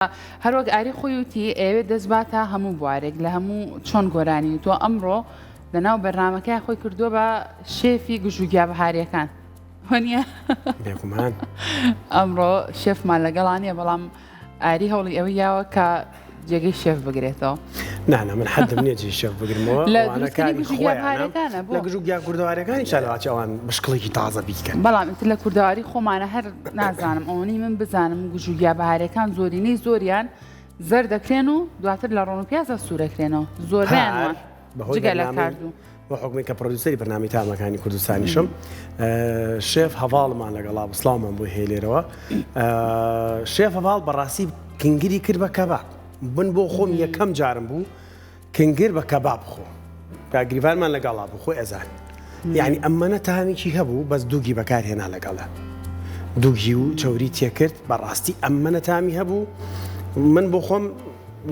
هەروەک ئاری خۆی وتی ئەیەوێت دەست باتە هەموو بوارێک لە هەموو چۆن گۆرانی وتووە ئەمڕۆ لەناو بەرنامەکەی خۆی کردووە بە شێفی گژوگیا بەهاریەکان وەنیە؟ بێگومان ئەمڕۆ شێفمان لەگەڵانە بەڵام ئاری هەوڵی ئەوەی یاوە کە جێگەی شێف بگرێتەوە. نا نا من حەدم نییە جێی شێف بگرمەوە لە ئەوانە دروستکردنی کاری گژوگیا خۆیانە بەهاریەکانە بۆ لە گژوگیا کوردەواریەکانی چالاکی ئەوان بە شکڵێکی تازە بیکەن. بەڵام ئیتر لە کوردەواری خۆمانە هەر نازانم ئەوەنەی من بزانم گژوگیا بەهاریەکان زۆرینەی زۆریان زەرد دەکرێن و دواتر لە ڕۆن و پیازا سوورەکرێنەوە زۆربەیان پار وان بەهۆی جگە لە بەرنامەی کاردوو. بە حوکمی کە پرۆدیوسەری بەرنامەی تامەکانی کوردستانیشم شێف هەڤاڵمان لەگەڵا بوو سڵاومان بۆی هەیە لێرەوە شێف هەڤاڵ بەڕاستی کنگری کرد بە کەباب من بۆ خۆم یەکەم جارم بوو کنگر بە کەباب خۆ گریڤانمان لەگەڵا بوو خۆی ئەزان یعنی ئەمەنە تامیکی هەبوو بەس دووگی بەکارهێنا لەگەڵە دووگی و چەوری تێکرد بەڕاستی ئەمەنە تامی هەبوو من بۆ خۆم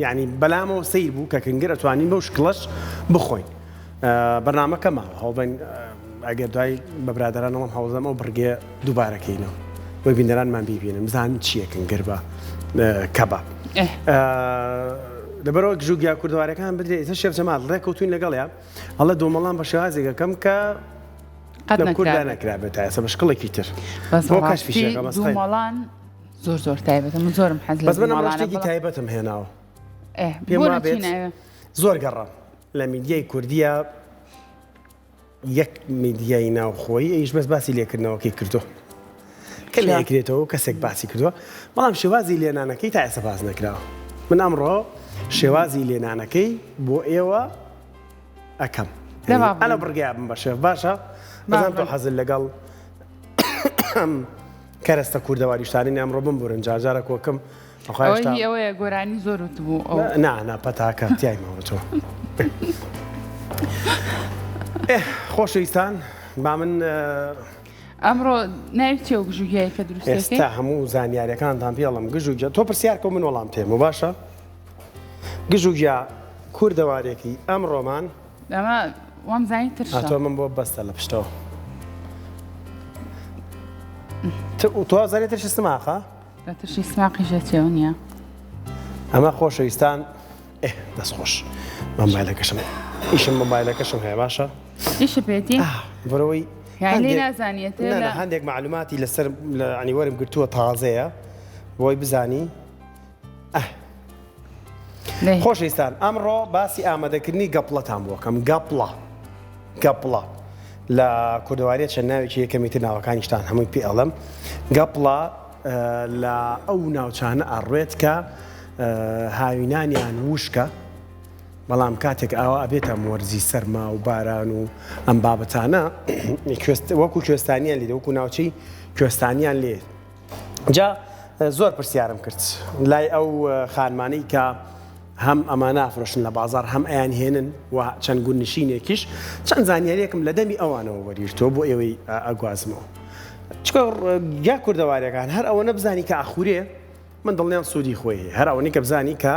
یعنی بەلامەوە سیر بوو کە کنگر ئەتوانین بەو شکڵەش بخۆین بەرنامەکە ماوە هەوڵبەین ئەگەر دوای بە برادەران ئەڵێم هەوڵدەم ئەو بڕگەیە دووبارە کەینەوە بۆی بینەرانمان بیبینن بزانن چییە کنگر بە کەباب لەبەرەوە گژوگیا کوردەوارەکان بدرێت ئێستا شێف جەمال ڕێکەوتوین لەگەڵیا ئەڵێ دۆمەڵان بە شێوازێکەکەم کە قەت لە کووردا نەکرابێت. نەکرابێت تا ئێستا بە شکڵێکی تر بەس بۆ بەڕاستی کەشفیشەکە بەس خەیر. دوومەڵان زۆر زۆر تایبەتە من زۆرم حەز لە بەس من ئەمڕۆ دوومەڵانە شتێکی بەڵام تایبەتم هێناوە ئێ پێم بۆ وابێت نەچینە ئەوێ زۆر گەڕام لە میدیای کوردیە یەک میدیای ناوخۆیی ئەویش بەس باسی لێکردنەوەکەی کردووە کە لێکرێتەوە کەسێک باسی کردووە بەڵام شێوازی لێنانەکەی تا ئێستا باس نەکراوە من ئەمڕۆ شێوازی لێنانەکەی بۆ ئێوە ئەەکەم ئەلە بڕگیا بم بە شێف باشە بەزان تۆ حەزل لەگەڵ کەرەستە کوردەواریشتانی ئەمڕۆ بمبورن جارجارە کۆکم ئەوە هی ئەوەیە گۆرانی زۆر وتبوو ئەو نا نا پەتاکە تای ماوەتەوە خۆشەویستان با من ئەمڕۆ ناوی چیە و گژوگیای کە دروست ئێستا هەموو زانیاریەکانتان پێڵم گژوگیا تۆ پرسیار کە من وەڵام تێم و باشە گژوگیا کوردەوارێکی ئەمڕۆمان ئەمە وام زانی ترشە تۆ من بۆ بەستە لە پشتەوە تۆ زانی ترشی سماقە لە ترشی سماقیش دەچێ نییە؟ ئەمە خۆشەویستان ئێ دەست خۆش مۆبایلەکەشم ئیشم مۆبایلەکەشم هەیە باشە ئیشە پێتی بەرەوەی نازانیت هەندێک معلوماتی لەسەر لە عنی وەرم گرتووە تازەیە بۆی بزانی خۆشەویستان ئەمڕۆ باسی ئامادەکردنی گەپڵەتان بۆ کەم گەپڵە گەپڵە لە کوردەواریە چەند ناوێکی یەکەمی تر ناوەکانیشتان هەمووی پێ ئەڵم گەپڵە لە ئەو ناوچانە ئەڕوێت کە هاوینانیان وشکە بەڵام کاتێک ئاوا ئەبێتە مۆرزی سەرما و باران و ئەم بابەتانە وەکو کوێستانیان لێ وەکو ناوچەی کوێستانیان لێ جا زۆر پرسیارم کرد لای ئەو خانمانەی کە هەم ئەمانە ئەفرۆشن لە بازار هەم ئەیان هێنن و چەند گوندنشینێکیش چەند زانیاریەکم لە دەمی ئەوانەوە وەریرتەوە بۆ ئێوەی ئەگوازمەوە چکە یا کوردەواریەکان هەر ئەوە نەبزانی کە ئەخورێ من دڵنیام سوودی خۆی هەیە هەر ئەوەنی کە بزانی کە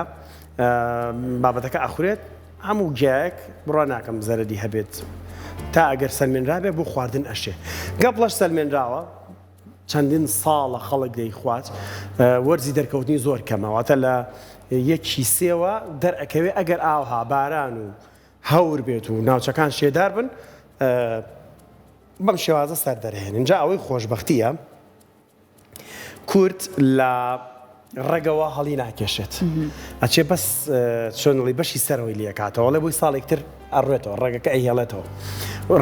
بابەتەکە ئەخورێت هەموو گیایەک بڕوا ناکەم زەرەری هەبێت تا ئەگەر سەلمێنرابێ بۆ خواردن ئەشێ گەپڵەش سەلمێنراوە چەندین ساڵە خەڵک دەیخوات وەرزی دەرکەوتنی زۆر کەمە واتە لە یەکی سێوە دەرئەکەوێ ئەگەر ئاوها باران و هەور بێت و ناوچەکان شێدار بن بەم شێوازە سەر دەرهێنن جا ئەوەی خۆشببختیە کورد لە ڕەگەوە هەڵی ناکێشێت ئەچێ بەس چۆنڵی بەشی سەرەوەی لەکاتەوە ڵێ بۆی ساڵێک تر ئەڕێتەوە ڕێگەکە ئەیهێڵێتەوە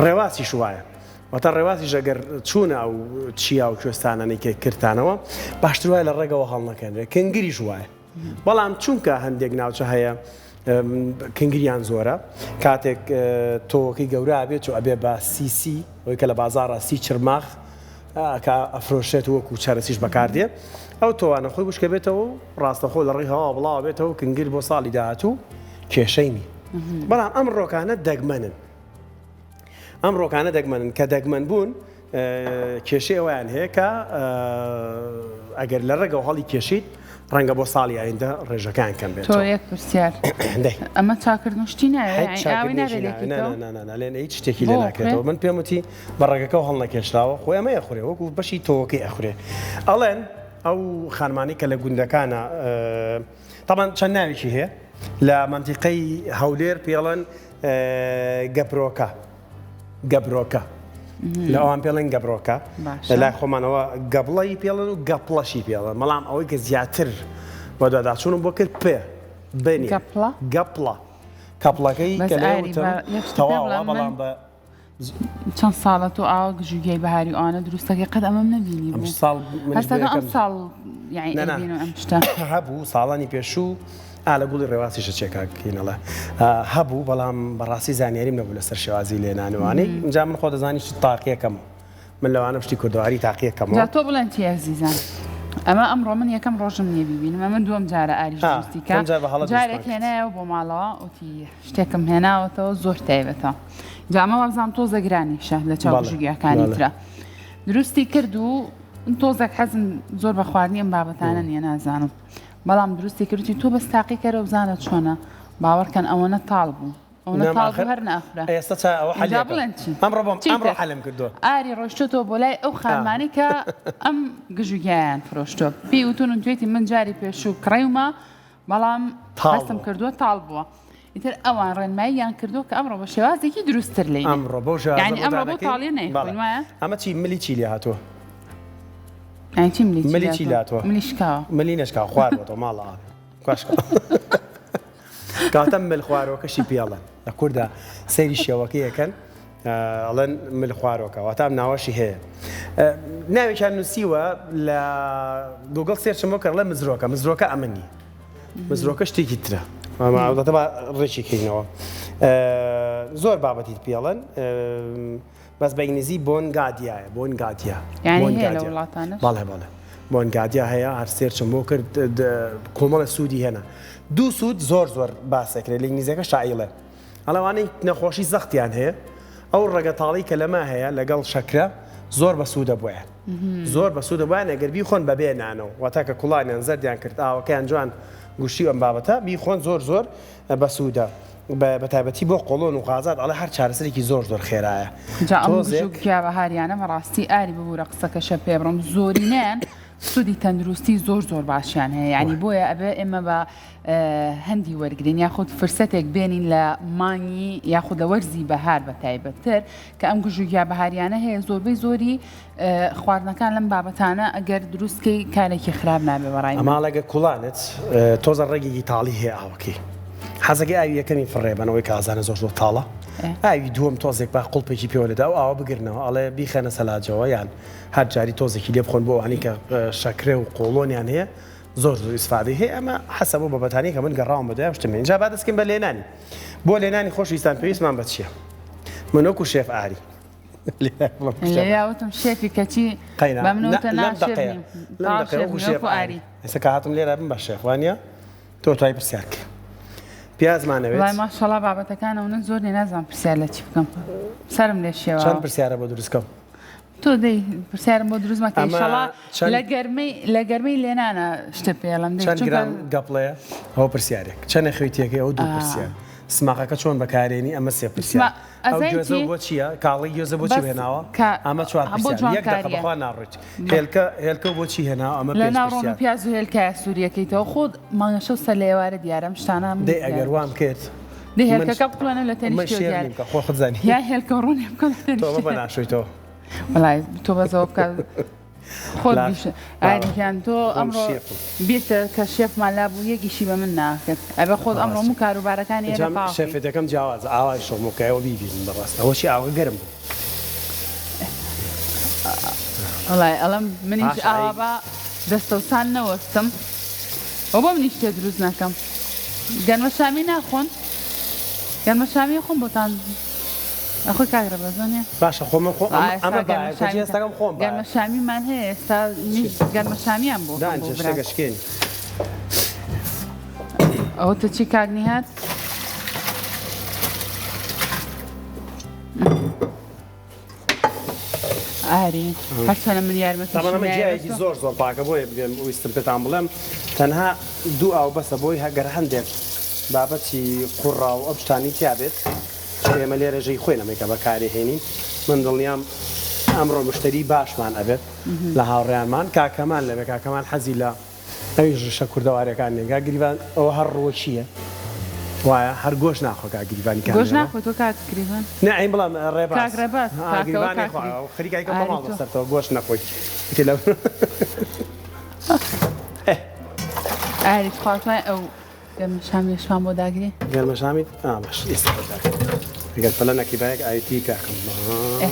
ڕێواسیش وایە واتە ڕێواسیش ئەگەر چوونە ئەو چیا و کوێستانانەی کە کرتانەوە باشتر وایە لە ڕێگەوە هەڵنەکەنرێت کنگریش وایە بەڵام چونکە هەندێک ناوچە هەیە کنگریان زۆرە کاتێک تۆوەکەی گەورە ئەبێت و ئەبێ بە سیسی ئەوەی کە لە بازاڕە سی چرماخ کە ئەفرۆشێت وەکو چەرەسیش بەکاردێ ئەو تۆوانە خۆی وشکە بێتەوە و ڕاستەخۆ لە ڕێی هەوا بڵاوە بێتەوە کنگر بۆ ساڵی داهاتوو کێشەی نی بەڵام ئەم ڕۆکانە دەگمەنن ئەم ڕۆکانە دەگمەنن کە دەگمەن بوون کێشەی ئەویان هەیە کە ئەگەر لە ڕێگەوە هەڵی کێشیت ڕەنگە بۆ ساڵی ئایندە ڕێژەکان کەم بێت. تۆ یەک پرسیار ئەمە چاکردن شتی ناوێت هیچ شتێکی لێ ناکرێتەوە من پێم وتی بە ڕێگەکەەوە هەڵنەکێشراوە خۆی ئەمە ئەخورێ وەکو بەشی تۆوەکەی ئەخورێ ئەڵێن. ئەو خانمانەی کە لە گوندەکانە تەبعەن چەند ناوێکی هەیە لە مەنتیقەی هەولێر پێڵەن گەپرۆکە گەبرۆکە لە ئەوان پێڵێن گەبرۆکە لە لای خۆمانەوە گەبڵی پێڵن و گەپڵەشی پێڵن بەڵام ئەوەی کە زیاتر بەدواداچوونم بۆ کرد پێ بنی گەپڵە گەپڵە کەپڵەکەی بەس کە لێ ئاری وتم بە یەک شتت پێ تەواوە بڵێم من بەڵام بە چەند ساڵە تۆ ئاوا گژوگیای بەهاری و ئەوانە دروست دەکەی قەت ئەمەم نەبینی ئەم بوو ساڵ منیش بۆ هەستەکە ئەم یەکەم ساڵ یعنی نا نا ئەیبینم ئەم شتە هەبوو ساڵانی پێشوو ئا لە گوڵی ڕێواسیشە چێ کاک کینەڵە هەبوو بەڵام بەڕاستی زانیاریم نەبوو لەسەر شێوازی لێنان و ئەوانەی ئینجا من خۆ دەزانی شت تاقیەکەمەوە من لەوانە شتی کوردەواری تاقیەکەمەوە جا تۆ بڵێن چی ئەزیزان ئەمە ئەمڕۆ من یەکەم ڕۆژم نییە بیبینم ئەمە دووەم جارە ئاریش ها دروستی کە دووەم جار بە هەڵە دروستمان جارێک کرد هێنایەوە بۆ ماڵەوە وتی شتێکم هێناوەتەوە زۆر تایبەتە جا ئەمە وابزانم تۆزێک گرانیشە لە چاو بەڵێ گژوگیاکانی بەڵێ ترە دروستی کرد و من تۆزێک حەزم زۆر بە خواردنی ئەم بابەتانە نییە نازانم بەڵام دروستی کرد وتی تۆ بەس تاقی کەرەوە بزانە چۆنە باوەڕکەن ئەوەنە تاڵ بوو ئەوەنە نام تاڵ ئاخر بوو هەر ناخورا ئێستا چا ئەوە ئینجا حەلیەکەم بڵێن چی ئەمڕۆ بۆم ئەمڕۆ چیتر حەلم کردووە ئاری ڕۆیشتۆتەوە بۆ لای ئەو ئا خانمانەی کە ئەم گژوگیایان فرۆشتووە پێی وتون و توێتی من جاری پێشوو کڕیومە بەڵام تاڵ هەستم بووە. کردووە تاڵ بووە ئیتر ئەوان ڕێنماییان کردووە کە ئەمڕۆ بە شێوازێکی دروستتر لێی نێ ئەمڕۆ بەو شێوازە یانی بۆ ئەمڕۆ بەو دانەکەی تاڵیە نەیخۆین بەڵێ وایە؟ ئەمە چی ملی چی لێ هاتووە؟ یانی چی ملی چی ملی لێ چی هاتووە؟ لێ هاتووە؟ ملی شکاوە. ملی نەشکاوە خوار بۆتەوە ماڵە ئاوێ کوا شکاوە کەواتە مل خوارەوەکەشی پێڵێن لە کووردا سەیری شێوەکەی ئەکەن ئەڵێن مل خوارۆکە واتە ئەم ناوەشی هەیە ناوێکیان نووسیوە لە گوگڵ search م بۆ کە ئەڵێ مزرۆکە مزرۆکە ئەمە نییە مزرۆکە شتێکی ترە ئەمە با ڕێکی کەینەوە زۆر بابەتی پێڵێن بەس بە ئینگلیزی بۆنگادیایە بۆنگادیا یانی هەیە لە وڵاتانەش؟ بەڵێ بەڵێ بۆنگادیا هەیە هەر search م بۆ کرد کۆمەڵە سوودی هێنا دوو سوود زۆر زۆر باسەکرێت لە ئینگلیزیەکە شایڵێ ئەڵەوانەی نەخۆشی زەختیان هەیە ئەو ڕەگە تاڵی کە لەما هەیە لەگەڵ شەکرە زۆر بەسوودە بۆیان زۆر بەسوودە بۆیان ئەگەر بیخۆن بەبێ نانەوە واتە کە کوڵانیان زەردیان کرد ئاوەکەیان جوان گوشی ئەم بابەتە بیخۆن زۆر زۆر بەسوودە بە تایبەتی بۆ قۆڵۆن و غازات ئەڵێ هەر چارەسەرێکی زۆر زۆر خێرایە. جا ئەم تۆزێک. گژو گیا بەهاریانە بەڕاستی ئاری ببورە قسەکەشە پێ بڕم زۆرینەیان سوودی تەندروستی زۆر زۆر باشیان هەیە یعنی بۆیە ئەبێ ئێمە بە هەندی وەرگین یاخود فرسەتێک بێنین لە مانگی یاخود لە وەرزی بەهار بە تایبەتتر کە ئەم گژو گیا بەهاریانە هەیە زۆربەی زۆری خواردنەکان لەم بابەتانە ئەگەر دروست کەی کارێکی خراپ نابێ بەڕای من. ئەماڵ ئەگەر کوڵانت تۆزە ڕەگێکی تاڵی هەیە ئاوەکەی حەزەکەی ئاوی یەکەمی فڕێ بەن ئەوەی کە ئازانە زۆر زۆر تاڵە ئاوی دووەم تۆزێک با قوڵپێکی پێوە لێدا ئەو ئاوە بگرنەوە ئەڵێ بیخەنە سەلاجەوە یان هەر جاری تۆزێکی لێ بخۆن بۆ ئەوانەی کە شەکرە و قۆڵۆنیان هەیە زۆر زۆر ئیسفادەی هەیە ئەمە حەسەب و بابەتانەی کە من گەڕاوم بە دوای شتم اینجا با دەستکەین بە لێنانی بۆ لێنانی خۆشویستان پێویستمان بە چییە من وەکو شێف ئاری لەویا وتم شێفی کەچی بە من وتە نا شێف نیم تەواو شێف نیم وەکو ئاری. ئێستا کە هاتم لێرە بم بە شێف وانیە تۆ توای پرسیار کەی پیازمانەوێت وڵای ماشەڵا بابەتەکان ئەونە زۆر نیە نازانم پرسیار لە چی بکەم سەرم لێ شێواوە. چەند پرسیارە بۆ دروست کەم؟ تۆ دەی پرسیارم بۆ دروست مەکە ئەمە ئیشەڵا چەند لە گەرمەی لە گەرمەی لێنانە شتە پێڵم دەی چەند چونکە گرام گەپڵەیە ئەوە پرسیارێک چەنە خوێتیەکەی ئەوە دوو پرسیار سماقەکە چۆن بەکارێنی ئەمە سێ پرسیار سما ئەو ئەزای گوێزە چی بۆ چییە؟ کاڵی گوێزە بۆ چی بەس هێناوە؟ کە ئەمە چوار بۆ پرسیار یەک دەقە جوانکاریە بەخوا ناڕۆیت هێلکە هێلکە بۆ چی هێناوە ئەمە لە پێنج ناو ڕۆن و پرسیار پیاز و هێلکایە سووریەکەیتەوە خۆت مانگەشەو سەر لە ئێوارە دیارە ئەم شتانە هەموو دەی دیارە ئەگەر وام کرد دەی من هێلکەکە بکوڵێنە لە من تەنیشتیەوە شێر دیارە نیم کە خۆ خۆت زانی یا هێلکە و ڕۆنێ بکە لە تۆ ئەمە تەنیشتیەوە بەناشۆیتەوە وەڵای تۆ بەس ئەوە بکە خۆت لا بیش لا ئاری گیان تۆ خۆم ئەمڕۆ شێفم بیرتە کە شێفمان لابوو یەک ئیشی بە من ناکرد ئەبێ خۆت ئەمڕۆ ڕاستە هەموو کاروبارەکانی ئێرە جام تەواو کەی. شێفێتەکەم جیاوازە ئاوای شۆم وکە ئەوە بیبینن بەڕاست ئەوە چی ئاوەکە گەرم بوو. وەڵای ئەڵێم منیش باشە ئاوا ئەی با دەستەوسان نەوەستم و بۆ منیش شتێ دروست نەکەم گەنمەشامی ناخۆن گەنمەشامی خۆم بۆتان ئەخۆی کاک رەبەز وەنیە؟ باشە خۆ من خۆم وەڵا ئەمە ئێستا ئەمە بایە کەچی گەنمەشامیتان هەستەکەم خۆم بایە گەنمەشامیمان هەیە ئێستا چی منیش گەنمەشامیان بۆ کەم بۆ دانیشە برات شتێکە شکێنی. ئەوە تە چی کاک نیهاد؟ ئاری هەرچەنە من یارمەتیشم تەبعەن ئەمە نایە بەس گیایەکی تۆ زۆر زۆر پاکە بۆیە بێم ویستم پێتان بڵێم تەنها دوو ئاو بەسە بۆی هەگەر هەندێک بابەتی قوڕا و ئەم شتانەی تیا بێت چونکە ئێمە لێرە ژێی خۆین ئەمەی کە بەکاری هێنین من دڵنیام. ئەمڕۆ مشتری باشمان ئەبێت لە هاوڕێیانمان کاک کەمال نەبێت کاک کەمال حەزی لە ئەویش ڕشە کوردەواریەکان نیە کاک گریڤان ئەوە هەر ڕووەکیە وایە هەر گۆش ناخۆ کاک گریڤانی کامێڕا گۆش ناخۆ تۆ کاک گریڤان نا ئەی بڵام ڕێباز کاک ڕێباز ها کاکەوە گریڤانی کاک خوا گری خەریکە ئەیکەم بە ئاری ماڵ تۆ بەسەرتەوە گۆشت نەخۆی ئیتر لە ئێ ئاری تخوا توای ئەو گەرمەشامیەشمان بۆ داگری؟ گەرمەشامیت ئا باش ئێستا بۆ داگرم ئەگەر پەلە نەکەی با یەک ئاوی تری پێ ئەکەم ئێ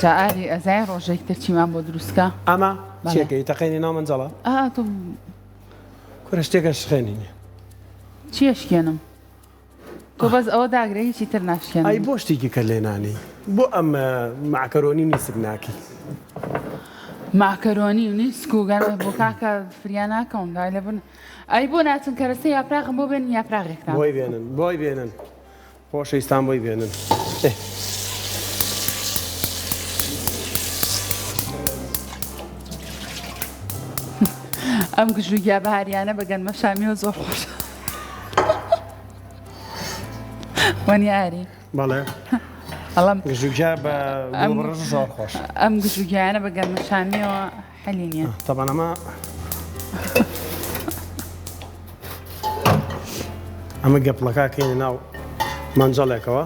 جا ئاری ئەزای ڕۆژێک تر چیمان بۆ دروست کە؟ ئەمە بەڵێ چیەکەی تەقێنی ناو مەنجەڵە؟ ئا تۆ کورە شتێکە شخێنی نیە. چی ئەشکێنم؟ تۆ بەس ئەوە داگرە هیچی تر ناشکێنم. ئەی بۆ شتێکی کە لێ نانێی؟ بۆ ئەم مەعکەرۆنی و نیسک ناکەی؟ مەعکەرۆنی و نیسک و گەر بۆ کاکە فریا ناکەوم دای لە بن ئەی بۆ ناچن کەرەسە یاپراغم بۆ بێنن یاپراغێکتان بۆی بێنن بۆی بێنن خۆشەویستان بۆی بێنن ئێ. ئەم گژوگیا بەهاریانە بە گەنمەشامیەوە زۆر خۆشە. وەنیە ئاری؟ بەڵێ ئەڵم گژوگیا بە گوڵبڕژ زۆر خۆش ئەم گژوگیانە بە گەرمەشامیەوە حەلی نییە تەبعەن ئەمە ئەمە گەپڵەکە کەینە ناو مەنجەڵێکەوە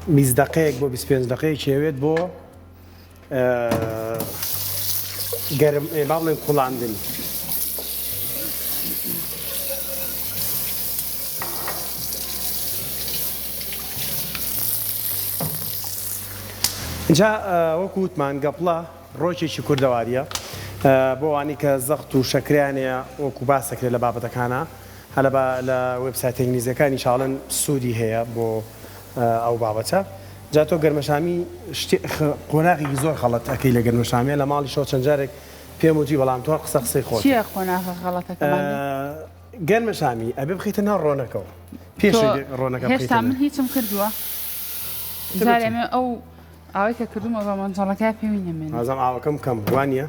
20 دقەیەک بۆ 25 دقەیەکی ئەوێت بۆ گەرم با بڵێن کوڵاندن. جا وەکو وتمان گەپڵە ڕۆکێکی کوردەواریە بۆ وانی کە زەخت و شەکریان هەیە وەکو باس دەکرێت لە بابەتەکانە هەلە بە لە وێبسایتە ئینگلیزیەکانیش ئەڵێن سوودی هەیە بۆ ئەو بابەتە جا تۆ گەرمەشامی شتێ قۆناغێکی زۆر خەڵەت ئەکەی لە گەرمەشامیە لە ماڵیشەوە چەند جارێک پێم وتی بەڵام تۆ هەر قسە قسەی خۆتە. چیە قۆناغە غەڵەتەکەمان بێ؟ گەرمەشامی ئەبێ بخەیتە ناو ڕۆنەکەوە پێش تۆ ڕۆنەکە هێشتا بخەیتە من هیچم کردووە؟ تۆ جارێ ئەمێ ئەو ئاوەی کە کردوومە بە مەنجەڵەکە پێوی نەمێنێ. نازانم ئاوەکەم کەم بوو وانیە؟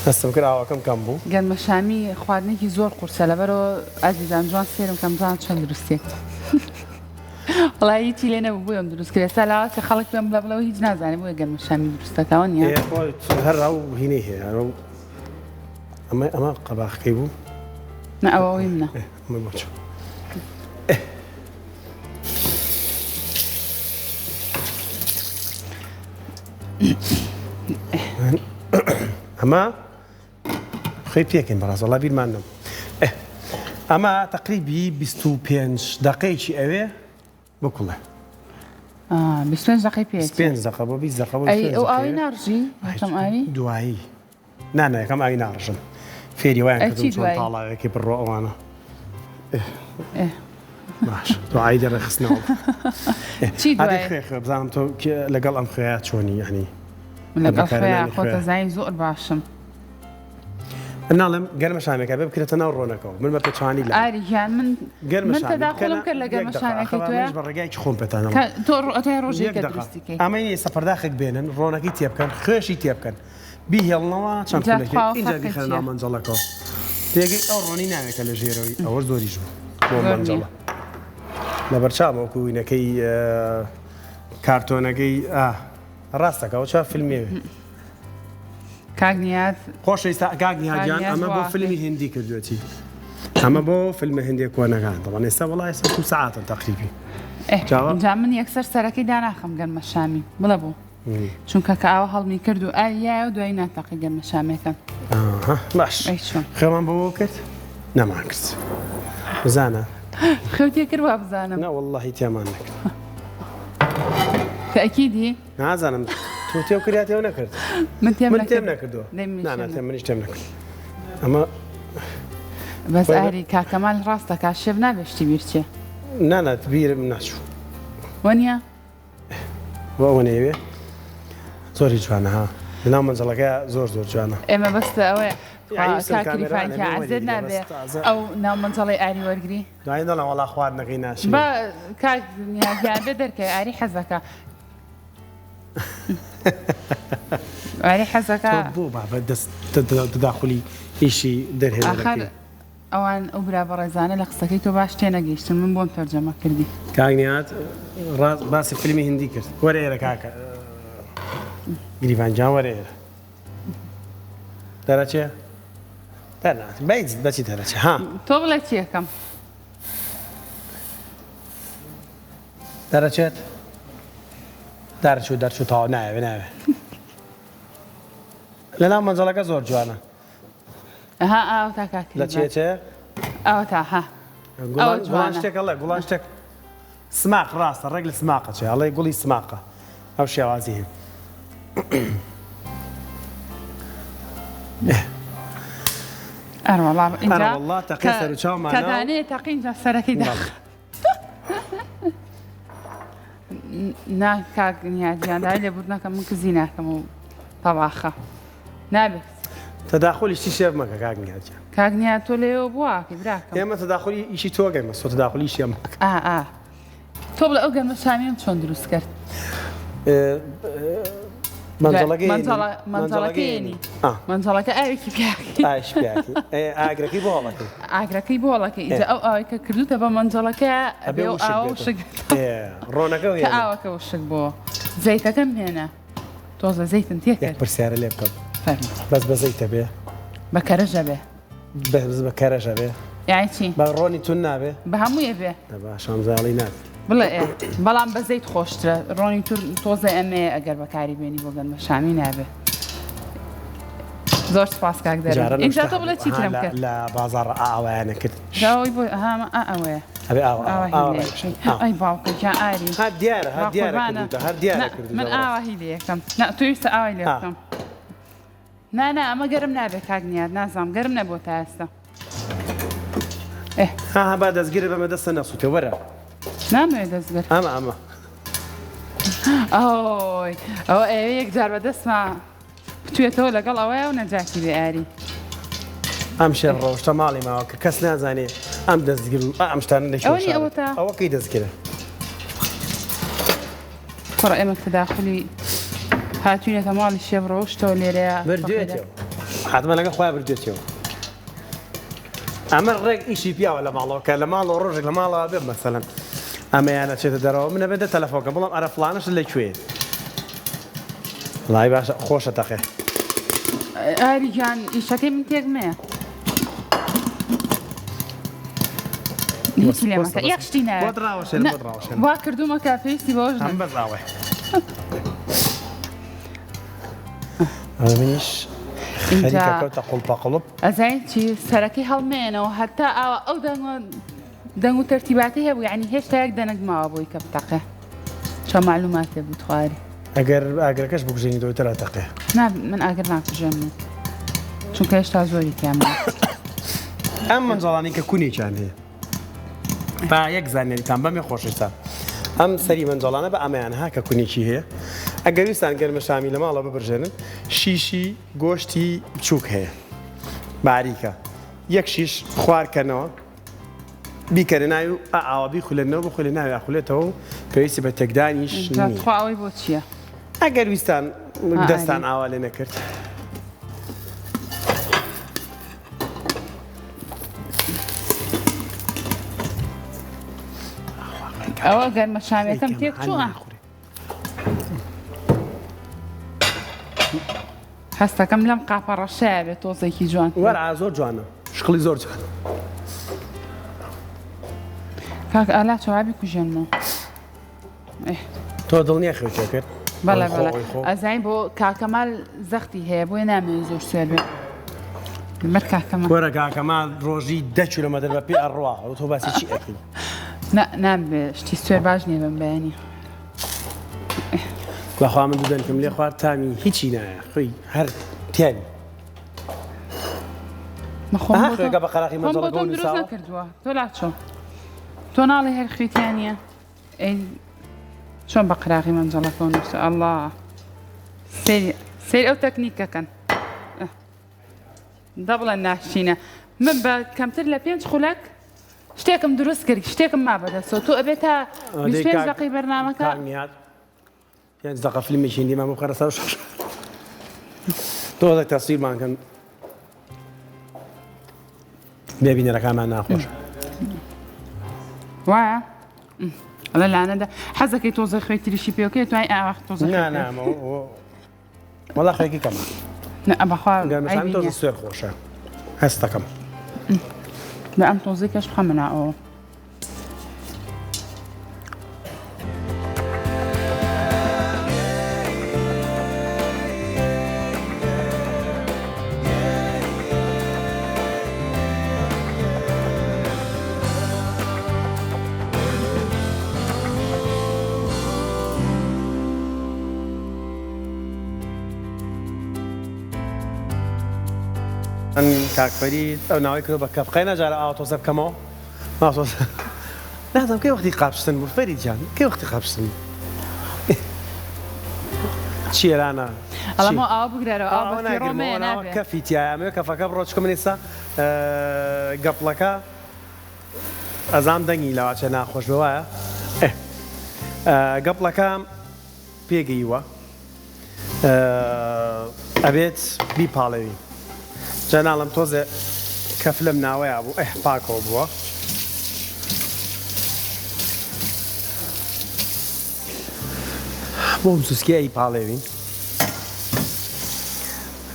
هەستم کرد ئاوەکەم کەم بوو. گەنمەشامی خواردنێکی زۆر قورسە لەبەرئەوە ئازیزان جوان سێرم کەم بزانم چۆن دروستیە وەڵا هیچی لێ نەبوو بۆیەم دروست کرد ئێستا لاوازە خەڵک پێم بڵێ بڵێ هیچ نازانێ بۆیە گەنمەشامی دروست دەکا وەنیە؟ ئێ خۆ هەر ئەو هینەی هەیە هەر ئەو ئەمە ئەمە قەباخەکەی بوو نا ئەوە ئەوەی منە. ئێ ئەمە بۆ چۆ ئەمە خۆی پێکەین بەڕاست وەڵا بیرمان نەبوو ئەمە تقریبی 25 دقەیەکی ئەوێ بکوڵێ 25 دقەی پێ 25 دقە بۆ 20 دقە بۆ ئەو ئاوی ناڕژی ئاوی دوایی نا نا یەکەم ئاوی ناڕژم فێری وایان کردم چۆن تاڵاوێکی بڕۆ ئەوانە باش دوعای دەڕێخستنەوە چی دوای خوێ خوێ بزانم تۆ لەگەڵ ئەم خوێیە چۆنی یعنی من لەگەڵ خوێیا خۆتە زانی زۆر باشم ناڵێم گەرمە شامێکە بێ بکرێتە ناو ڕۆنەکەەوە من بە پێچوانی لە ئاری گیان من گەرمە من تەداخلم کرد لە گەرمە شامێکەی تۆیا بە ڕێگایکی خۆم پێتانەوە تۆ ئەتوای ڕۆژێکە دروستی کەی ئەمەی ئێستا پەرداخێک بێنن ڕۆنەکەی تێبکەن خوێشی تێبکەن بیهێڵنەوە چەند جا خولەکێک تخوا ئینجا فەرقی بیخەنە چییە؟ ناو مەنجەڵەکەوە تێگەی ئەو ڕۆنی ناوێکە لە ژێرەوەی ئەوەش زۆریش بوو بۆ زۆر نییە. مەنجەڵە لەبەرچاوم وەکو وینەکەی کارتۆنەکەی ئا ڕاستەکە ئەوە چا فیلمێ کاک نیاز خۆشەویستە کاک نیاز کاک گیان نیاز ئەمە بۆ وا فیلمی هندی کردوێتی ئەمە بۆ فیلمە هندیە کۆنەکان دەڵێن ئێستا وەڵا ئێستا تو سەعاتن تەقریبی ئێ جاوە جا من یەکسەر سەرەکەی داناخەم گەنمە شامی بڵێ بۆ چونکە کە ئاوا هەڵمی کرد و ئاوی یایەوە دوایی ناتەقی گەرمە شامێکە. ئاها باش ئەی چۆن؟ خێومان بۆ کرد نەمان کرد بزانە خێو تێ کرد وا بزانم نا وەڵڵاهی تێمان نەکرد تەئکیدی؟ نازانم تۆ تێو کرد یا تێو نەکرد من تێم من تێم نەکرد نەکردووە دەی منیش نا نا تێم تێم منیش تێم نەکرد ئەمە بەس خۆی بە- ئاری کاک کەمال ڕاستە کا شێف نابێ شتی بیر چێ نا نا بیرم ناچوو وەنیە؟ بۆ ئەوە نەیەوێ زۆری جوانە ها لەناو مەنجەڵەکە زۆر زۆر جوانە. ئێمە بەس ئەوەیە یانی ویستم کاک کامێران ریفان ئەبێ کیا عەزێت وەریگرێ نابێ بەس تازە ئەو ناو مەنجەڵەی ئاری وەرگری دوایی نەڵێن وەڵا خواردنەکەی ناشرین. با کاک نیاز گیان بێ دەرکەوێ ئاری حەزەکا ئاری حەزەکا تۆ بۆ بابە دەست تەداخولی ئیشی ئاخر دەرهێنەرەکەی. ئەوان ئەو برا بەڕێزانە لە قسەکەی تۆ باش تێنەگەیشتن من بۆم تەرجەمە کردی. کاک نیهاد ڕاست باسی فیلمی هندی کرد وەرە ئێرە کاکە گریڤان گیان وەرە ئێرە دەرەچێ دەرناچێ بەیچ بەچی دەرەچێ ها تۆ بڵێ چیەکەم دەرەچێت دەرچوو دەرچوو تەواو نایەوێ نایەوێ لەناو مەنجەڵەکە زۆر جوانە ها ئاوتا کاک لە چێ چێ ئەوەتا ها گوڵان گوڵان شتێک ئەڵێ گوڵان شتێک سماق ڕاستە ڕێک لە سماقە چێ ئەڵێ گوڵی سماقە ئەو شێوازی هەیە ئەروەڵا ئەروەڵا تەقی سەر و چاومانە کە دانێ تەقین جا سەرەکەی داخ نا کاک نیاز گیان داوای لێبوردنەکەم من کزی ناکەم و تەواخە نابێت تەداخلی شتی شێف مەکە کاک نیاز گیان کاک نیاز تۆ لێەوە بووە براکەم ئێمە تەداخلی ئیشی تۆ گەرمە سۆ تەداخلی ئیشی ئەمە ئا ئا تۆ بڵێ ئەو گەرمە شامیەم چۆن دروست کرد مەنجەڵەکەی مەنجەڵەکەی مەنجەڵەکە ئاوێکی پیاکی ئاگرەکەی بۆ هەڵەکەی ئاگرەکەی بۆ هەڵەکەی ئینجا ئەو ئاوەی کە کردوتە بە مەنجەڵەکە ئەبێ ئەو ئاوە وشک ڕۆنەکە کە ئاوەکە وشک بۆ زەیتەکەم هێنا تۆزە زەیتم تێکرد پرسیارە لێ بکەم بەس بە زەیتە بێ بە کەرەژە بێ بەس بە کەرەژە بێ یانی چی؟ بە ڕۆنی تون نابێ؟ بە هەموویە بێ. دە باشە ئەم زاڵی نابێ. بڵێ ئێ بەڵام بە زەیت خۆشترە ڕۆنی تور تۆزێ ئەمەیە ئەگەر بەکاری بێنی بۆ گەنمە شامی نابێ. زۆر سپاس کاک دەرون. جاران ئینجا تۆ بڵێ چی ترم لە کرد؟ لە بازاڕ ئاوایانە کرد. جا ئەوەی بۆ ئەها ئەمە ئا ئەوەیە. ئەبێ ئاوا ئاوا ئاوا هی لێ ڕایکشن. ئەکەی. ئەی باوکە گیان ئاری. هەر دیارە هەر با دیارە قوربانە. کردووتە هەر دیارە نا کردووتە من بەڕاستی. ئاوا هی لێ ئەکەم. نا تۆ ویستە ئاوای لێ ئا. بکەم. نا نا ئەمە گەرم نابێ کاک نیاد نازانم گەرم نەبووە تا ئێستا ئێ ها ها با دەستگرت بەمە دەستە نەسووتێ وەرە نامەوێ دەستگر ئەمە ئەمە ئەوی ئەوە ئەوێ یەک جار بە دەستما بتوێتەوە لەگەڵ ئەوەیە و نەجاتی بێ ئاری ئەم شێر ڕۆشتە ماڵی ماوە کە کەس نازانێ ئەم دەستگر و ئەم شتانە لە ئەوە نیە ئەوەتا ئەوە کەی دەستگرە کوڕە ئێمە تەداخولی هاتوینەتە ماڵی شێف ڕەوشتەوە لێرەیە بردوێتەوە حتمما لەگە خۆیان بردوێتەوە ئەمە ڕێک ئیشی پیاوە لە ماڵەوە کە لە ماڵەوە ڕۆژێک لە ماڵەوە بێ مەسەلەن ئەمەیانە چێتە دەرەوە منە بێتە تەلەفۆنکە بڵم ئەرە فلانەش لە کوێ وڵی باشە خۆشە تەقێ ئاری گیان ئیشەکەی من تێک مەیە هیچی لێ مەکە یەک شتی ناوێت بۆت ڕاوەشێنم بۆت ڕاوەشێنم وا کردوومە کە پێویستی بەوەش هەم بەس ئاوێ ئەمە منیش خەریکە کەوتە قوڵپە قوڵپ ئەزانی چی سەرەکەی هەڵمێنەوە هەتا ئاوا ئەو دەنگە دەنگ و تەرتیباتی هەبوو یعنی هێشتا یەک دەنگ ماوە بۆی کە بتەقێ چۆن معلوماتێ بوو تواری ئەگەر ئاگرەکەش بکوژێنیتەوە تر ئەتەقێ. نا من ئاگر ناکوژێنم چونکە هێشتا زۆری تیا ماوە. ئەم مەنجەڵانەی کە کونێکیان هەیە با یەک زانیاریتان بەمێ خۆشەویستان ئەم سەری مەنجەڵانە بە ئەمەیان ها کە کونێکی هەیە ئەگەر ویستان گەرمە شامی لە ماڵە ببرژێنن شیشی گۆشتی بچووک هەیە باریکە یەک شیش خوارکەنەوە بیکەنە ناوی و ئا ئاوا بیخولێنەوە بخولێ ناوی ئەخولێتەوە و پێویستی بە تێکدانیش جا نییە. تخوا ئەوەی بۆ چییە؟ ئەگەر ویستان ئا دەستان ئاری. ئاوا لێ نەکرد. ئەوە گەرمە شامیەکەم تێک چوو ئا. هەستەکەم لەم قاپە ڕەشەیە بێت تۆزێکی جوان. وەرە زۆر جوانە شکڵی زۆر جوانە. کاک ئالا چۆوا بیکوژێنمەوە. تۆ دڵنیا خێو تێ کرد؟ بەڵێ بەڵێ ئەزانی بۆ کاکەمال زەختی هەیە بۆیە نامەوێت زۆر سوێر بێ. بەر کاکەمال. وەرە کاکەمال ڕۆژی دە کیلۆمەتر بە پێ ئەڕوا تۆ باسی چی ئەکەی؟ نا نابێ شتی سوێر باش نییە بەم بەیانی. بەخوا من دوو دەنکم لێ خوارد تامی هیچی نایە خۆی هەر تیانی خوێکە بە قەراخی مەنجەڵەکەوە دروست نەکردووە تۆ لاچۆ تۆ ناڵێ هەر خوێتیان نییە ئەی چۆن بە قەراغی مەنجەڵەکەەوە نووسە ئەڵا سیر ئەو تەکنیکەکەن دەبڵێن ناشینە من بە کەمتر لە پێنج خولەک شتێکم دروست کرد شتێکم ما بەدەستەوە تۆ ئەبێت تا 25 دقی بەرنامەکە پێنج دقە فیلمێکی هندیمان بۆ بخەرە سەر شاشە تۆزێک تەسویرمان کەن. بێ بینەرەکانمان ناخۆش. وایە ئەڵێ لانەدا حەزەکەی تۆزە خوێ تریشی پێوکەی توای ئاخ تۆزە نا نا وەڵا خوێکی کەمە بەخوا گەرمەشامی تۆزە سوێر خۆشە هەستەکەم بە ئەم تۆزەی کەش بخەمە ناوەوە. کاک فەرید ئەو ناوەی کردوە بە کەف قەینا جارە ئاوا تۆزە بکەمەوە مامۆستا نازانم کەی وەختی قاپشتن بوو فەرید جان کەی وەختی قاپشتن بوو چییە لانا ئەڵەمەوە ئاوا بگرەرەوە ئاوا بە فیڕۆ مەیە نابێ کەفی تیایە ئەمەوێ کەفەکە بڕۆ چونکە من ئێستا گەپڵەکە ئەزام دەنگی لەواچە ناخۆش بێ وایە گەپڵەکە پێگەیوە ئەبێت بیپاڵێوین جا ناڵێم تۆزێ کەف لەم ناوەیا بوو ئه پاکەوە بووە. بۆم سوسکی ئەی پاڵێوین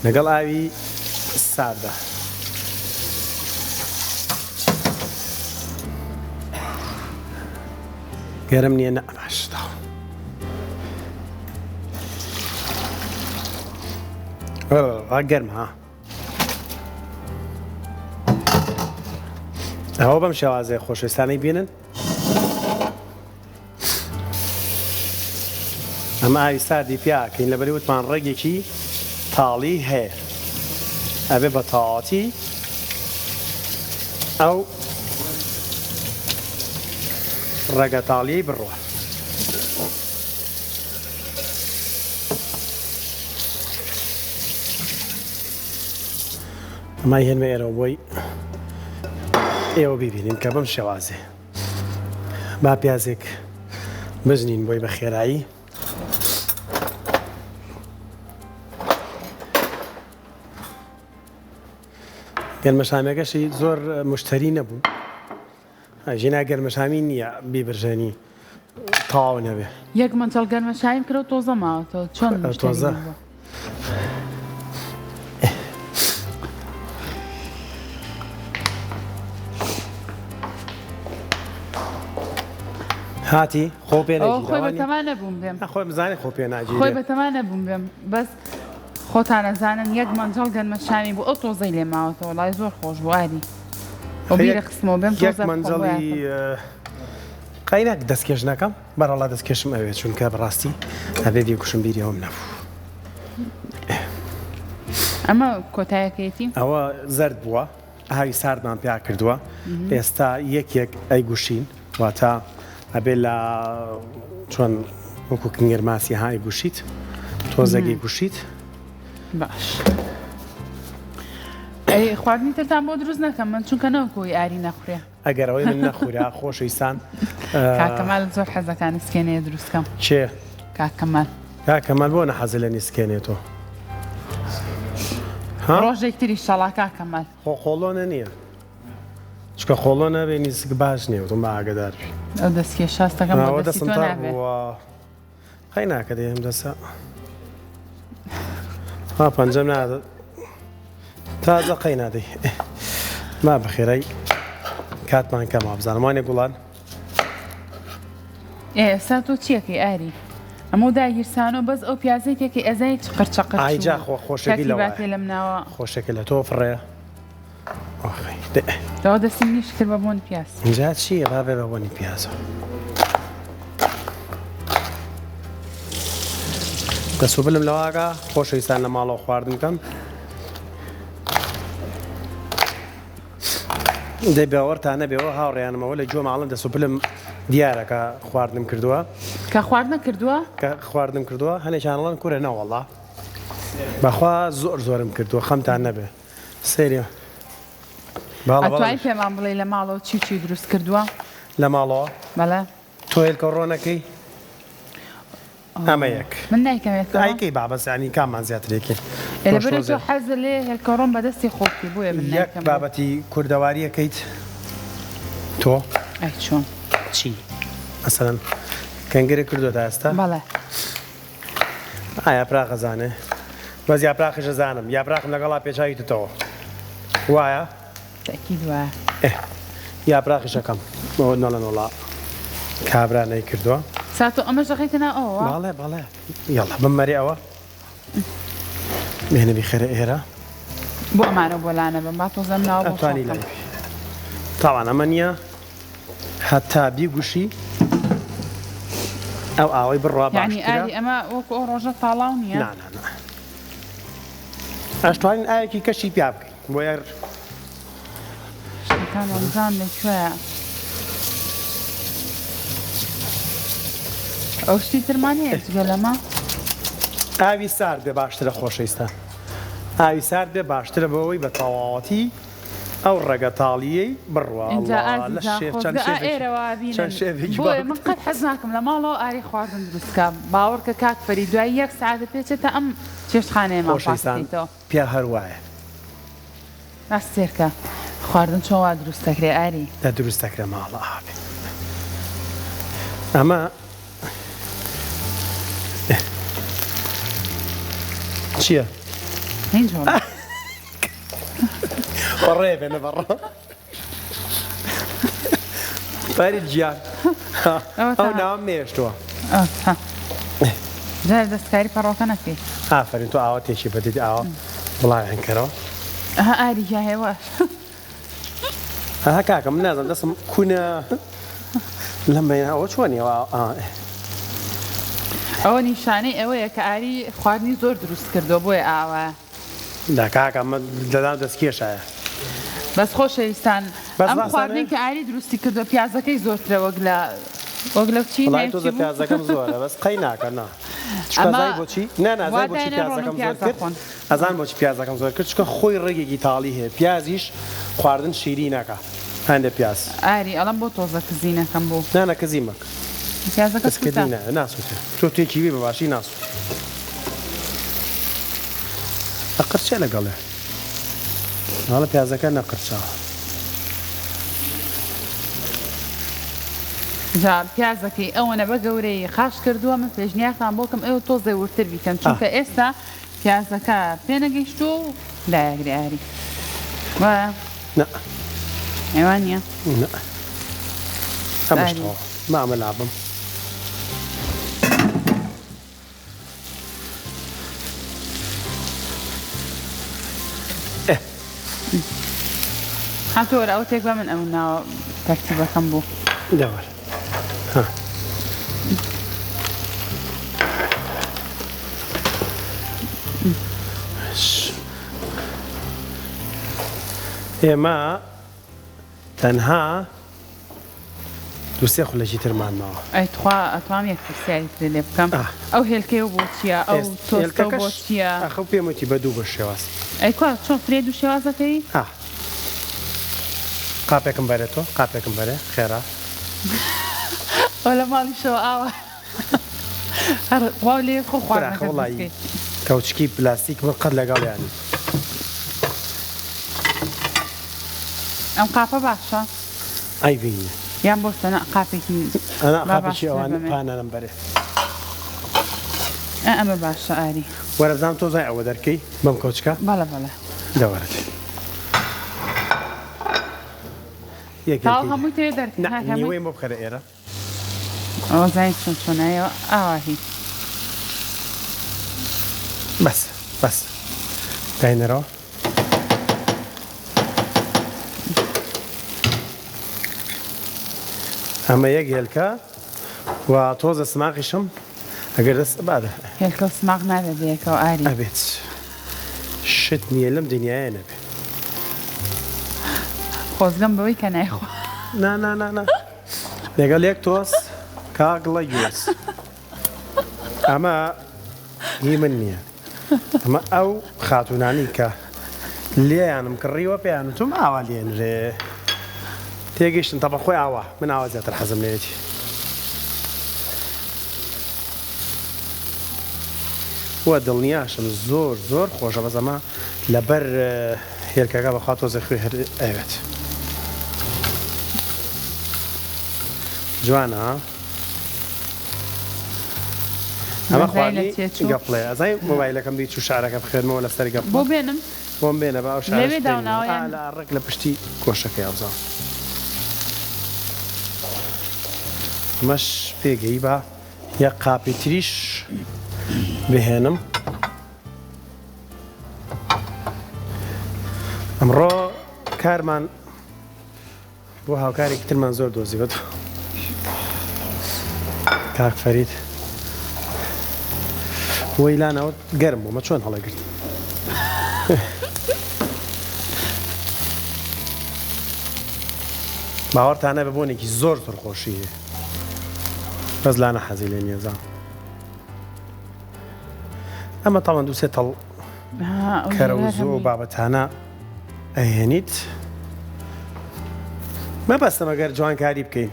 لەگەڵ ئاوی ساردا. گەرم نییە نە باش گەرم ها ئەوە بەم شێوازەیە خۆشەویستانەی بینن ئەمە ئاوی ساردی پیاکەین لەبەری وتمان ڕێگێکی تاڵی هەیە ئەبێ بە تەواوەتی ئەو ڕەگە تاڵیەی بڕوا. ئەمای هێنمە ئێرەوە بۆی ئێوە بیبینین کە بەم شێوازێ با پیازێک بژنین بۆی بە خێرایی. گەنمەشامیەکەشی زۆر مشتری نەبوو ژینا گەرمەشامی نییە بیبرژێنی تەواو نەبێ. یەک مەجەڵ گەرمەشامیم کرد و تۆزە ماوەتەوە چۆن مشتری تۆزە نەبوو؟ هاتی خۆ پێ ئەوە خۆی نەگیرا بەتەما نەبووم بێم خۆی بزانێ خۆ پێ خۆی ناگیرێ بەتەما نەبووم بێم بەس خۆتان ئەزانن یەک مەنجەڵ گەنمە شامی بوو ئەو تۆزەی لێ ماوەتەوە وەڵای زۆر خۆش بوو ئاری ئەو بیرە خستمەوە بێم یەک تۆزە بخۆم مەنجەڵی بۆیاتم. قەیناک دەستکێش نەکەم بەڕەڵا دەستکێشم ئەوێ چونکە بەڕاستی ئەبێ بیکوشم بیری ئەوم نەبوو. ئەمە کۆتایەکەیەتی؟ ئەوە زەرد بووە ئاوی ساردمان پیا کردووە ئێستا یەکێک ئەیگوشین واتە ئەبێ لە چۆن وەکو کنگەر ماسی ها ئەیگوشیت تۆزێک ئەیگوشیت. باش ئەی خواردنی ترتان بۆ دروست نەکەم من چونکە نەوەکو ئاری نەخورێ. ئەگەر ئەوەی من نەخورا خۆشەویستان. کاک کەمال زۆر حەزەکا نیسکێنەیە دروست کەم. کێ؟ کاک کەمال. کاک کەمال بۆ نەحەزە لە نیسکێنێ تۆ؟ ها؟ ڕۆژێک تر ئیشەڵا کاک کەمال. خۆ قۆڵۆنە نییە. چونکە قۆڵۆنە بێ نیسک باش نییە وتم با ئاگەدار بی. ئەو دەستکێ شاستەکەم بۆ ئەوە دەستی دەستم تۆ تەڕ نابێ. بووە. قەی ناکە دەی ئەم دەسە. ها پەنجەم نادە. تازە قەی نادەی. ما بەخێرای کاتمان کەمە بزانم وانێ گوڵان. ئێ ئێستا تۆ چیەکەی ئاری؟ ئەمە داگیرسانۆ بەس ئەو پیازەی تێکەی ئەزای چ قرچە قرچ ئای و جا خۆ خۆشەکی لەوە تەرتیباتێ لەم ناوە. خۆشەکە لە تۆ فڕێ. ئۆخی دێ. دەوە دەستی منیش کرد بە بۆن پیاز. جا چییە با بێ بە بۆنی پیازەوە. دەست و بلم لەواگا خۆشەویستان لە ماڵەوە خواردن بکەم. دەی باوەڕتان نەبێەوە هاوڕێیانمەوە لە گوێ ماڵم دەست و پلم دیارە کە خواردنم کردووە. کە خواردنە کردووە؟ کە خواردنم کردووە هەنێکیان ئەڵێن کورە نەوەڵا بەخوا زۆر زۆرم کردووە خەمتان نەبێ سەیری باڵە ئەتوانی پێمان بڵێی لە ماڵەوە چی و چی دروست کردووە؟ لە ماڵەوە؟ بەڵێ. تۆ هێلکە ڕۆنەکەی؟ ئەمە یەک. من نایکەم هێلکە ڕۆن. ئایکەی با بەس یانی کاممان زیاتر یەکین. ئێ لەبەرئەوەی تۆ حەزت لێیە هێلکەڕۆن بە دەستی خۆت بکەی بۆیە من یەک نایکەم بۆ. بابەتی کوردەواریەکەیت تۆ؟ ئەی چۆن؟ چی مەسەلەن کەنگرت کردووە تا ئێستا؟ بەڵێ. ئا یاپراخ ئەزانێ بەس یاپراخیش ئەزانم یاپراخم لەگەڵا پێچاویتەوە وایە؟ تەئکید وایە. ئێ یاپراخیش ئەکەم ئەوە نەڵێن وەڵا کابرا نەیکردووە. سا تۆ ئەمەش دەخەیتە ناو ئەوەوە؟ بەڵێ بەڵێ یەڵا بمەرێ ئەوە. بێنە بیخەرە ئێرە. بۆ ئەمانە بۆ لانەبەم با تۆزەم ناوە بۆ ئەتوانی لای بی. تاوان ئەمە نییە هەتا بیگوشی ئەو ئاوەی بڕوا یعنی باشترە. ئاری ئەمە وەکو ئەو ڕۆژە تاڵاو نییە؟ نا نا نا ئەشتوانین ئاوێکی کەشی پیا بکەین بۆیە شتەکان وەمزان لە کوێیە؟ ئەو شتی ترمان هەیە جگە لەمە؟ ئاوی سارد بێ باشترە خۆشەویستان ئاوی سارد بێ باشترە بۆ ئەوەی بە تەواوەتی ئەو ڕەگە تاڵییەی بڕوا ئینجا ئەڵڵا لە ئازیزان شێف چەند خۆزگە ئا شێفێکی ئێرەوە چەند بینن شێفێکی بۆیە باوک من قەت حەز ناکەم لە ماڵەوە ئاری خواردن دروست کەم باوەڕکە کاک فەرید دوای یەک سەعاتە پێچێتە ئەم چێشتخانەیەمان پاک خۆشەویستان بکەیتەوە. پیا هەر وایە. با سێرکە خواردن چۆن وا دروست دەکرێ ئاری. دە دروست دەکرێ ماڵە ئابێ ئەمە چییە؟ هیچ وەڵا. بەڕێ بێ نە بەڕ فەرید گیان ئەو ناوم نێشتووە. جار دەستکاری پەڕۆکە نەکەی. ئافەرین تۆ ئاوە تێکی بەدیت ئاوە بڵاویان کەرەوە. ئەها ئاری گیا هێواش. ئەها کاکە من نازانم دەستم کونە لەم بەینە ئەوە چۆنی ئەوە ئەوە نیشانەی ئەوەیە کە ئاری خواردنی زۆر دروست کردووە بۆیە ئاوایە. نا کاکە ئەمە لەناو دەستکێشایە. بەس خۆشەویستان بەس ئەم ڕاستانەیە؟ خواردنەی کە ئاری دروستی کردوە پیازەکەی زۆرترە وەک لە وەک لەو چی وەڵای ناوی چی تۆزە بوو؟ پیازەکەم زۆرە بەس قەی ناکە نا چونکە ئەمە ئەزانی بۆچی نا نا وا ئەزانی بۆچی داینێن ڕۆن و پیازەکەم زۆر پیاز کرد ئەخۆن. ئەزان بۆچی پیازەکەم زۆر کرد چونکە خۆی ڕەگێکی تاڵی هەیە پیازیش خواردن شیرین ئەکا هەندێ پیاز. ئاری ئەڵێم بۆ تۆزە کزی نەکەم بۆ. نا نا کزی مەکە. پیازەکە سووتا. کزکردنی ناوێ ناسووتێ تۆ تێکی بی بە باشی ناسووتێ. ئەقرچێ لەگەڵێ. ئەڵێ پیازەکە نەقرچاوە. جا پیازەکەی ئەوەنە بە گەورەیی قاش کردووە من پێشنیارتان بۆ کەم ئێوە تۆزێ وردتر بیکەن چونکە ئێستا پیازەکە پێنەگەیشتووە و دایەگرێ ئاری وایە؟ نا. ئەی وا نییە؟ نا. ئەمەش تەواو. با ئەمە لابەم. ها تۆ وەرە ئەوە تێک بە من ئەو ناوە تەرتیبەکەم بوو. دە وەرە. ها. ئێمە تەنها دوو سێ خولەکی ترمان ماوە. ئەی تخوا ئەتوام یەک پرسیاری ترت لێ بکەم ئەو هێلکەیەو بۆ چیە ئەو تۆستەو بۆ چیە؟ ئەخ پێم وتی بە دوو بەش شێواز. ئەی کوا چۆن فرێ دوو شێواز ئەکەی؟ ئا قاپێکم بەرێ تۆ قاپێکم بەرێ خێرا. ئەوە لە ماڵیشەوە ئاوا هەر واو لێ خۆ براخە خواردنەکەت وەڵایی دروست کەی. کەوچکی پلاستیک من قەت لەگەڵیانیم. ئەم قاپە باشە؟ ئەی بینە. یان بۆ سەنا قاپێکی ئەنا با قاپێکی باشترە ئەوان بەمێ. پانانم بەرێ. ئە ئەمە باشە ئاری. وەرە بزانم تۆ زای ئەوە دەرکەی بەم کەوچکە؟ بەڵێ بەڵێ. دە وەرە. یەک تاو یەکەی هەمووی تێ دەرکەی نا هەر هەمووی. نیوەیم بۆ بخەرە ئێرە. ئەوە زانی چۆن چۆنایەوە ئاواهی. بەس بەس داینەرەوە. ئەمە یەک هێلکە و تۆزە سماقیشم ئەگەر دەست بادە. هێلکە و سماق نابێت بەیەکەوە ئاری. ئەبێت شت نییە لەم دنیایە نەبێ. خۆزگەم بەوەی کە نایخوا. نا نا نا نا. لەگەڵ یەک تۆز کاگڵە گوێز. ئەمە هی من نییە ئەمە ئەو خاتونانی کە لێیانم کڕیوە پێیان وتم ئاوا لێنرێ تێگەیشتن تەبە خۆی ئاوا من ئاوا زیاتر حەزم لێیەتی. و دڵنیاشم زۆر زۆر خۆشە بەس ئەمە لەبەر هێلکەکە بەخوا تۆزێ خوێ هەر ئەوێت. جوانە ها؟ ئەمە خواردنی گەپڵەیە ئەزای مۆبایلەکەم بی چوو شعرەکە بخوێنمەوە لەسەر گەپڵە بۆ بێنم بۆم بێنە با ئەو شعرەش بخوێنینەوە ئا لە ڕێک لە پشتی گۆشەکەی ئەوزا ئەمەش پێگەی با یەک قاپی تریش بهێنم ئەمڕۆ کارمان بۆ هاوکارێکی ترمان زۆر دۆزیوەتەوە کاک فەرید وەی لانەوە گەرم بوومە چۆن هەڵەگرت باوەڕتانە بە بۆنێکی زۆر زۆر خۆشی هەیە بەس لانە حەزی لێ نییە زان ئەمە تاوان دووسێ تەڵ کەرەوز و بابەتانە ئەهێنیت مەبەستم ئەگەر جوانکاری بکەین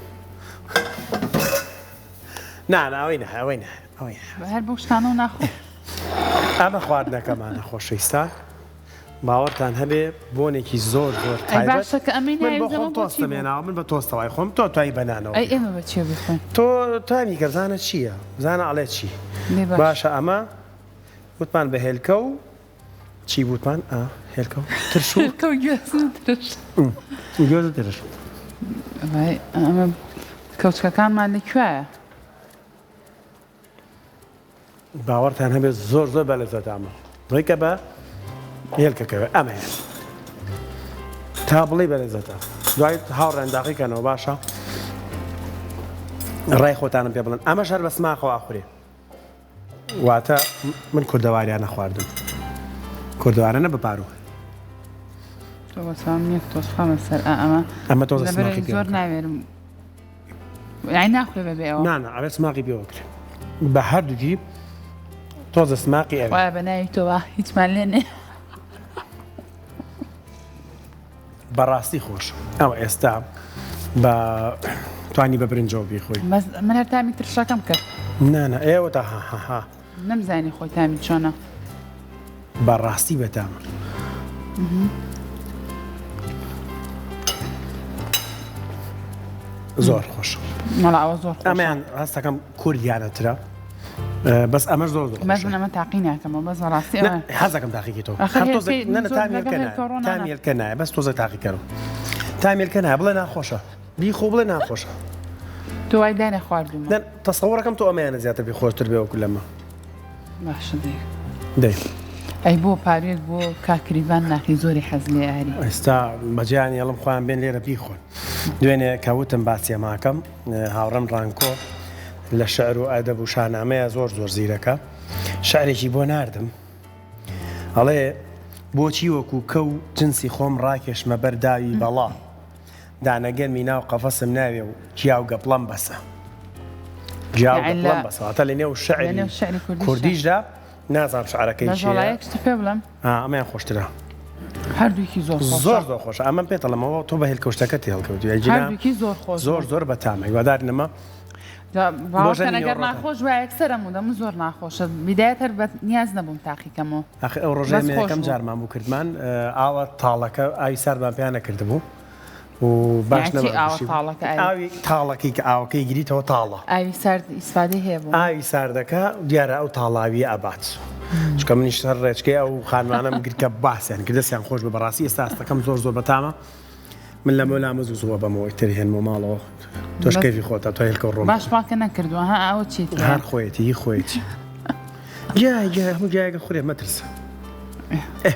نا نا ئەوەی نا ئەوەی نا ئەوەی نا هەر بەو شتانە و ناخۆ ئەمە خواردنەکەمانە خۆشەویستان باوەڕتان هەبێ بۆنێکی زۆر زۆر ئەی تایبەت باشە کە ئەمەی من ناوی بۆ زەمە خۆم بۆ چی تۆستم بوو هێناوە من بە تۆستەوە ئەیخۆم تۆ توای بە نانەوە ئەی بیخۆ ئێمە بە چییە بیخۆین تۆ تامی کە بزانە چییە بزانە ئەڵێ چی دەی باشە باشە ئەمە وتمان بە هێلکە و چی بوتمان ئا هێلکە و ترش و هێلکە و گوێز و ترش گوێز و ترش وای ئەمە کەوچکەکانمان لە کوێیە؟ باوەڕتان هەبێت زۆر زۆر بەلەزەتە ئەمە ڕێکە بە هێلکەکەوێ ئەمەیە تا بڵێ بەلەزەتە دوای هاوڕێن داقیکەنەوە باشە ڕای خۆتانم پێ بڵێن ئەمەش هەر بە سماقەوە ئاخورێ واتە من کوردەواریانە خواردم کوردەوارانە بە پاروو. تۆ بەسام یەک تۆز خەمە سەر ئا ئەمە ئەمە تۆزە لەبەر سماقی پێ زۆر بکە. ناوێرم یانی ناخورێ بەبێ ئەوە. نا نا ئەبێ سماقی پێوە بکرێ بە هەردووکی تۆزە سماقی ئەوێ. وایە بە ناوی تۆوە هیچمان لێ نێ. بەڕاستی خۆشە ئەوە ئێستا بە توانی بە برنجەوە بیخۆی. بەس من هەر تامی ترشەکەم کرد. نا نا ئێوە تا ها ها ها. نەمزانی خۆی تامی چۆنە. بەڕاستی بەتامە. زۆر خۆشە. وەڵا ئەوە زۆر خۆشە. ئەمەیان هەستەکەم کوردیانەترە. بەس ئەمەش زۆر زۆر بەس من ئەمە تاقی ناکەمەوە بەس بەڕاستی ئەوە حەزەکەم تاقیکەیتەوە ئەخر هەر تۆزێک هێلکەی نە نە زۆر تامی لەگەڵ هێلکە هێلکە نایە ڕۆ تامی نانا. هێلکە نایە بەس تۆزێک تاقیکەرەوە تامی هێلکە نایە بڵێ ناخۆشە بیخۆ بڵێ ناخۆشە تۆ وای دانێ خواردومە نە تەسەوڕەکەم تۆ ئەمەیانە زیاتر بی خۆشتر بێ وەکو لەمە باشە دەی دەی ئەی بۆ پاروێک بۆ کاک کریڤان ناخی زۆری حەز لێ ئاری ئێستا بەجێیان یەڵم خۆیان بێن لێرە بیخۆن دوێنێ کە وتم باسی ئەماکەم هاوڕێم ڕانکۆ لە شعر و ئەدەب و شانامەیە زۆر زۆر زیرەکە شعرێکی بۆ ناردم ئەڵێ بۆچی وەکو کەو جنسی خۆم ڕاکێشمە بەر داوی بەڵا دانەگەرمی ناو قەفەسم ناوێ و گیا و گەپڵەم بەسە گیا و گەپڵەم بەسە واتە لە نێو شعری کوردیشدا نازانم شعرەکەی بەس وەڵا یەک شت پێ بڵێم. ئا ئەمەیان خۆشترە. هەردووکی زۆر خۆشە. زۆر زۆر خۆشە ئەمەم پێت ئەڵێمەوە تۆ بە هێلکەوشتەکە تێ هەڵکەوتی ئەگینا هەردووکی زۆر خۆش زۆر زۆر بەتامە هیوادارین ئەمە جا باوەڕکەن ژەنی ئەگەر نیوەڕۆتان. ناخۆش وایە یەکسەر ئەم ودەم من زۆر ناخۆشە بیدایەت هەر بە نیاز نەبووم تاقیکەمەوە ئاخر ئەو ڕۆژەی بەس ئێمە خۆش یەکەم بوو. جارمان بوو کردمان ئاوە تاڵەکە ئاوی ساردمان پیا نەکردبوو و باش یانی چی نەمان ئاوە کوشی تاڵەکە ئاوی ئاوی تاڵەکەی کە ئاوەکەی گریتەوە تاڵە. ئاوی سارد ئیسفادەی هەیە بۆ؟ ئاوی ساردەکە دیارە ئەو تاڵاویە ئەبات چونکە منیش سەر ڕێچکەی ئەو خانمانەم گرت کە باسیان کرد دەستیان خۆش بێ بەڕاستی ئێستا هەستەکەم زۆر زۆر بەتامە من لەمە لامە زوو زووە بەمەوە ئیتر هێنمەوە ماڵەوە تۆش بەس کەیفی خۆتە تۆ هێلکە و ڕۆن باش پاکە نەکردووە ها ئەوە چیت هەر خۆیەتی هی خۆیەتی گیای گیای هەموو گیایەکە خورێ مەترسە ئێ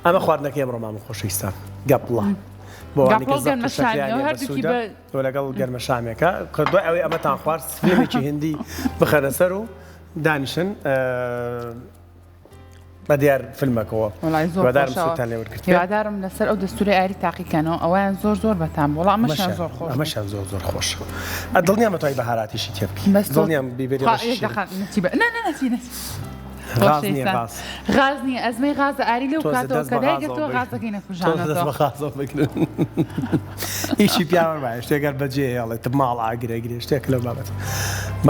ئەمە خواردنەکەی ئەمڕۆمان بوو خۆشەویستان گەپڵە بۆ ئەوانەی کە گەپڵە و زەخت و گەرمە شەکریان شامیەوە نییە هەردووکی بەسوودە بە تۆ لەگەڵ گەرمە شامێکە کە دوای ئەوەی ئەمەتان خوارد فیلمێکی هندی بخەنە سەر و دانیشن بە دیار فیلمەکەوە وەڵای زۆر هیوادارم خۆشەوە سوودتان لێ وەرگرتبێ هیوادارم لەسەر ئەو دەستوری ئاری تاقیکەنەوە ئەویان زۆر زۆر بەتام بوو وەڵا ئەمەشیان ئەمەشیان زۆر خۆش بوو ئەمەشیان زۆر زۆر خۆشە ئە دڵنیام ئەتوانی بەهاراتیشی تێ بکەی بەس تۆ دڵنیام بیبەری خوا ڕەشی یەک شیرین دەقە نەچی بە نا نا نەچی نەچی غاز نییە خۆشەویستان غاز غاز نییە ئەزمەی غازە ئاری لەو تۆزێ کاتەوە دەست کە بە غازەوە دایگرتەوە بگرن غازەکەی تۆزێ دەست نەکوژانەتەوە بە غازەوە بگرن ئیشی پیاوان وایە شتێک گەر بەجێ هێڵێت ماڵ ئاگرەگرێ شتێک لەو بابەتە.